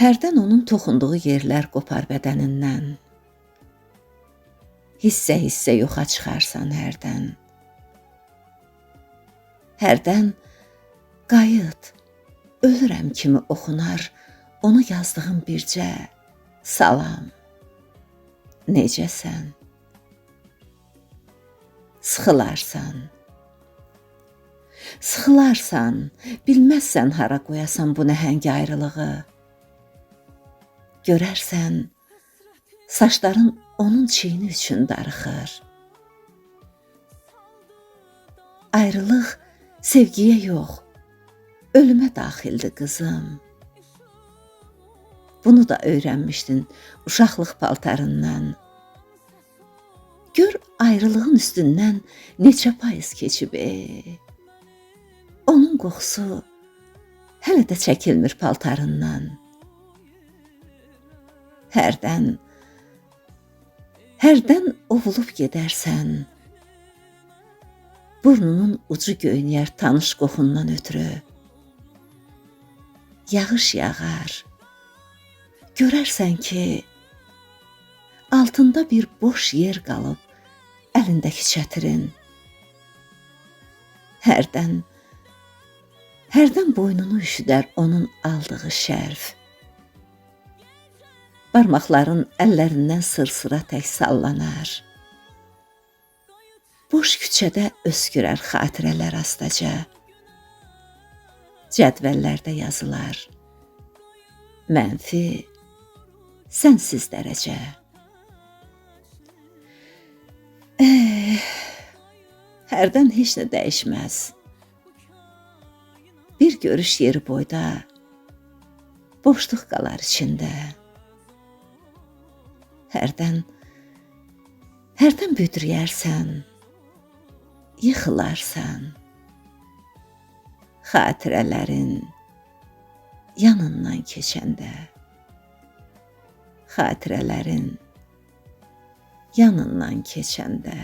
Hərdən onun toxunduğu yerlər qopar bədənindən. Hissə-hissə yoxa çıxarsan hərdən. Hərdən qayıt, ölürəm kimi oxunar ona yazdığım bircə salam. Necəsən? Sıxılarsan. Sıxılarsan, bilməzsən hara qoyasan bu nəhəng ayrılığı. Görərsən, saçların onun çiyni üçün darıxır. Ayrılıq sevgiyə yox, ölümə daxildir qızım. Bunu da öyrənmişdin uşaqlıq paltarından. Gör ayrılığın üstündən neçə payız keçib. Onun qoxusu hələ də çəkilmir paltarından. Hərdən ovulub gedərsən. Burnunun ucu göynəyər tanış qoxundan ötürü. Yağış yağar. Görərsən ki, altında bir boş yer qalıb əlindəki çətirin. Hərdən boynunu üşüdər onun aldığı şərf. Barmaqların əllərindən sırsıra tək sallanar. Boş küçədə öskürər xatirələr astaca. Cədvəllərdə yazılar. Mənfi, sənsiz dərəcə. Hərdən heç nə dəyişməz. Bir görüş yeri boyda boşluq qalar içində. Hərdən büdrüyərsən, yıxılarsan. Xatirələrin yanından keçəndə, xatirələrin yanından keçəndə.